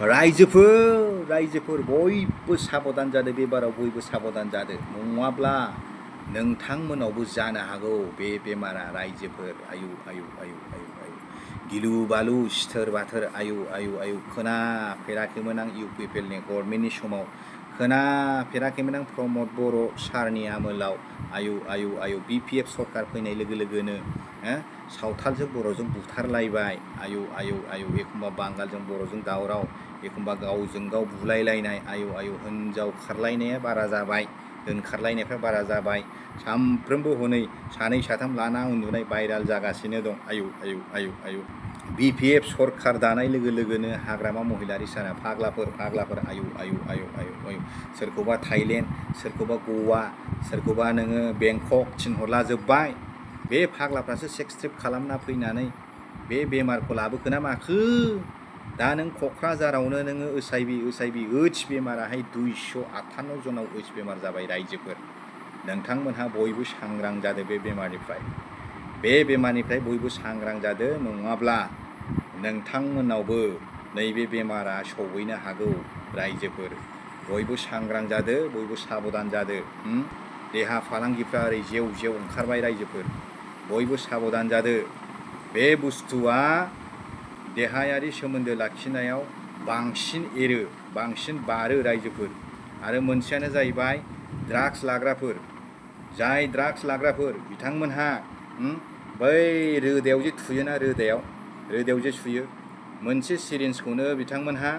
रायजोफोर बयबो साबधान जादो बेबाराव बयबो साबधान जादो नङाब्ला नोंथांमोनावबो जानो हागौ बे बेमारा रायजोफोर आयु आयु आयु आयु आयु गिलु बालु सिथोर बाथोर आयु आयु आयु खोनाफेराखैमोन आं इउपिपिएलनि गभर्नमेन्टनि समाव खोनाफेराखैमोन आं प्रमद बर' सारनि आमोलाव आयु आयु आयु बिपिएफ सरकार फैनाय लोगो लोगोनो सावथालजों बर'जों बुथारलायबाय आयु आयु आयु एखमबा बांगालजों बर'जों दावराव एखमबा गावजों गाव बुलायलायनाय आयु आयु हिन्जाव खारलायनाया बारा जाबाय दोनखारलायनायफ्रा बारा जाबाय सामफ्रोमबो हनै सानै साथाम लाना उन्दुनाय भाइराल जागासिनो दं आयु आयु आयु आयु बिपिएफ सरकार दानाय लोगो लोगोनो हाग्रामा महिलारि साना फाग्लाफोर आयु आयु आयु आयु आयु सोरखौबा थाइलेण्ड सोरखौबा गवा सोरखौबा नोङो बेंकक थिनहरला जोब्बाय बे फाग्लाफ्रासो सेक्स ट्रिप खालामना फैनानै बे बेमारखौ लाबोखोना माखो दा नों क'क्राझारावनो नोङो ओइस बेमाराहाय 258 जनाव ओइस बेमार जाबाय रायजोफोर नोंथांमोनहा बयबो सांग्रां जादो बे बेमारनिफ्राय बयबो सांग्रां जादो नङाब्ला नोंथांमोनावबो नैबे बेमारा सौहैनो हागौ रायजोफोर बयबो सांग्रां जादो बयबो साबधान जादो देहा फालांगिफ्रा ओरै जेव जेव ओंखारबाय रायजोफोर बयबो साबधान जादो बे बुस्थुआ देहायारि सोमोन्दो लाखिनायाव बांसिन बारो रायजोफोर आरो मोनसेयानो जाहैबाय ड्राग्स लाग्राफोर जाय ड्राग्स लाग्राफोर बिथांमोनहा बै रोदायाव जे थुयोना रोदायाव जे सुयो मोनसे सिरिन्जखौनो बिथांमोनहा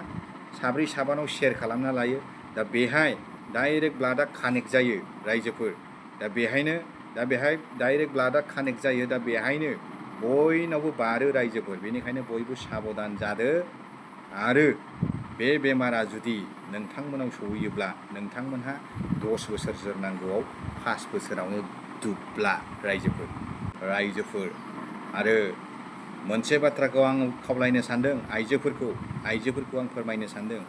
साब्रै साबानाव शेयार खालामना लायो दा बेहाय डाइरेक्ट ब्लाडआ कानेक्ट जायो रायजोफोर दा बेहाय डाइरेक्ट ब्लाडआ कानेक्ट जायो दा बेहायनो बयनावबो बारो रायजोफोर बेनिखायनो बयबो साबधान जादो आरो बे बेमारा जुदि नोंथांमोनाव सौहैयोब्ला नोंथांमोनहा 10 बोसोर जोरनांगौआव 5 बोसोरावनो दुब्ला रायजोफोर आरो मोनसे बाथ्राखौ आं खावलायनो सानदों आइजोफोरखौ आं फोरमायनो सानदों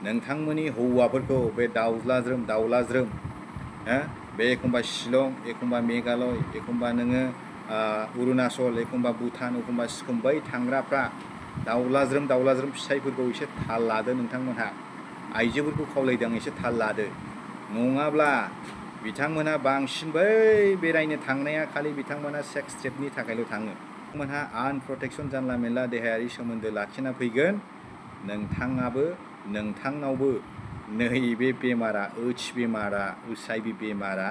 नोंथांमोननि हौवाफोरखौ बे दाउलाज्रोम बे एखमबा शिलं एखमबा मेघालय एखमबा नोङो अरुणाचल एखमबा भुटान एखमबा सिक्किम बै थांग्राफ्रा दाउलाज्रोम फिसाइफोरखौ एसे थाल लादो नोंथांमोनहा आइजोफोरखौ खावलायदों एसे थाल लादो नङाब्ला बिथांमोनहा बांसिन बै बेरायनो थांनाया खालि बिथांमोनहा सेक्स ट्रिपनि थाखायल' थाङो बिथांमोनहा आनप्रटेक्शन जानला मेनला देहायारि सोमोन्दो लाखिना फैगोन नोंथांनावबो नैबे बेमारा HIV बेमारा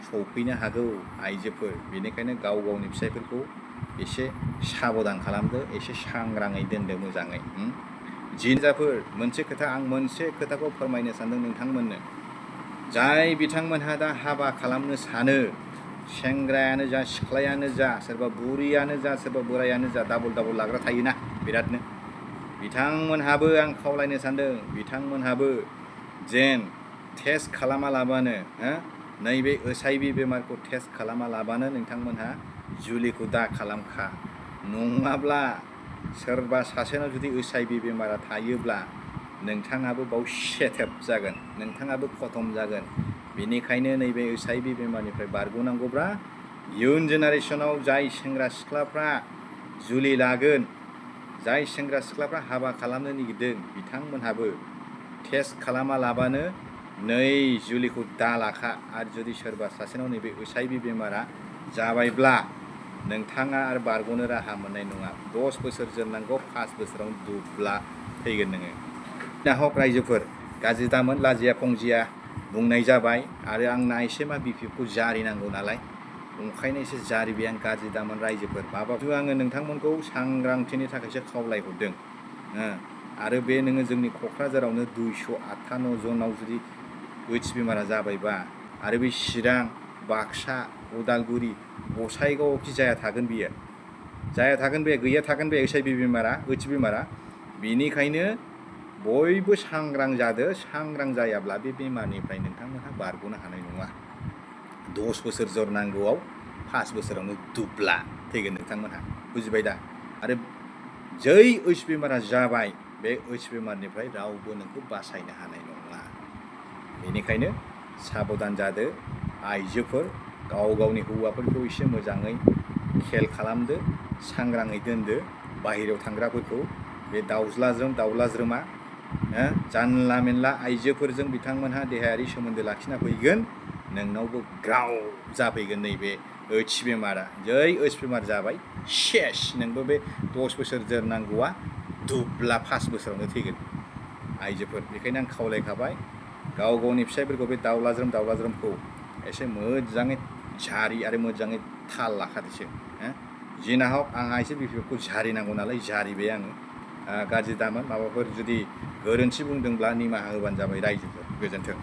सौफैनो हागौ आइजोफोर बेनिखायनो गावनि फिसाइफोरखौ एसे साबधान खालामदो एसे सांग्राङै दोनदो मोजाङै जिनजाफोर मोनसे खोथाखौ फोरमायनो सानदों नोंथांमोननो जाय बिथांमोनहा दा हाबा खालामनो सानो सेंग्रायानो जा सिख्लायानो जा सोरबा बुरियानो जा सोरबा बोरायानो जा डाबल लाग्रा थायोना बिरादनो बिथांमोनहाबो आं खावलायनो सानदों बिथांमोनहाबो जेन टेस्ट खालामालाबानो नैबे HIV बेमारखौ टेस्ट खालामालाबानो नोंथांमोनहा जुलिखौ दा खालामखा नङाब्ला सोरबा सासेनाव जुदि HIV बेमारा थायोब्ला नोंथाङाबो बाव सेटेप जागोन नोंथाङाबो खतम जागोन बेनिखायनो नैबे HIV बेमारनिफ्राय बारग'नांगौब्ला इयुन जेनेरेसनाव जाय सेंग्रा सिख्लाफ्रा जुलि लागोन जाय सेंग्रा सिख्लाफ्रा हाबा खालामनो नागिरदों बिथांमोनहाबो टेस्ट खालामालाबानो जुलिखौ दालाखा आरो जुदि सोरबा सासेनाव नैबे HIV बेमारा जाबायब्ला नोंथाङा आरो बारग'नो राहा मोननाय नङा 10 बोसोर जोरनांगौ 5 बोसोरावनो दुब्ला थैगोन नोङो नाहक रायजोफोर गाज्रि दामोन लाजिया फंजिया बुंनाय जाबाय आरो आंना एसे बिपिएफखौ जारिनांगौ नालाय ओंखायनो एसे जारिबाय आं गाज्रि दामोन रायजोफोर माबाफोर आङो नोंथांमोनखौ सांग्रांथिनि थाखायसो खावलायहरदों आरो बे नोङो जोंनि क'क्राझारावनो 258 जनाव जुदि AIDS बेमारा जाबायबा आरो बे चिरां बाक्सा उदालगुरि गसाइगावआवखि जाया थागोन बे गैया थागोन बे HIV बेमारा बेनिखायनो बयबो सांग्रां जादो सांग्रां जायाब्ला बे बेमारनिफ्राय नोंथांमोनहा बारग'नो हानाय नङा 10 बोसोर जोरनांगौआव 5 बोसोरावनो दुब्ला थैगोन नोंथांमोनहा बुजिबाय दा आरो जै AIDS बेमारा जाबाय बे AIDS बेमारनिफ्राय रावबो नोंखौ बासायनो हानाय नङा बेनिखायनो साबधान जादो आइजोफोर गावनि हौवाफोरखौ एसे मोजाङै खेल खालामदो सांग्राङै दोनदो बाहेरायाव थांग्राफोरखौ बे दाउलाज्रोमा जानला मेनला आइजोफोरजों बिथांमोनहा देहायारि सोमोन्दो लाखिना फैगोन नोंनावबो ग्राव जाफैगोन नैबे ओइड्स बेमारा जै ओइड्स बेमार जाबाय सेस नोंबो बे 10 बोसोर जोरनांगौआ दुब्ला 5 बोसोरावनो थैगोन आइजोफोर बेखायनो आं खावलायखाबाय गाव गावनि फिसायफोरखौ बे दाउलाज्रोमखौ एसे मोजाङै झारि आरो मोजाङै थाल लाखादोसो जिना हक आंहा एसे बिफोरखौ झारिनांगौ नालाय झारिबाय आङो गाज्रि दामोन माबाफोर जुदि गोरोन्थि बुंदोंब्ला निमाहा होबानो जाबाय रायजोफोर गोजोन्थों।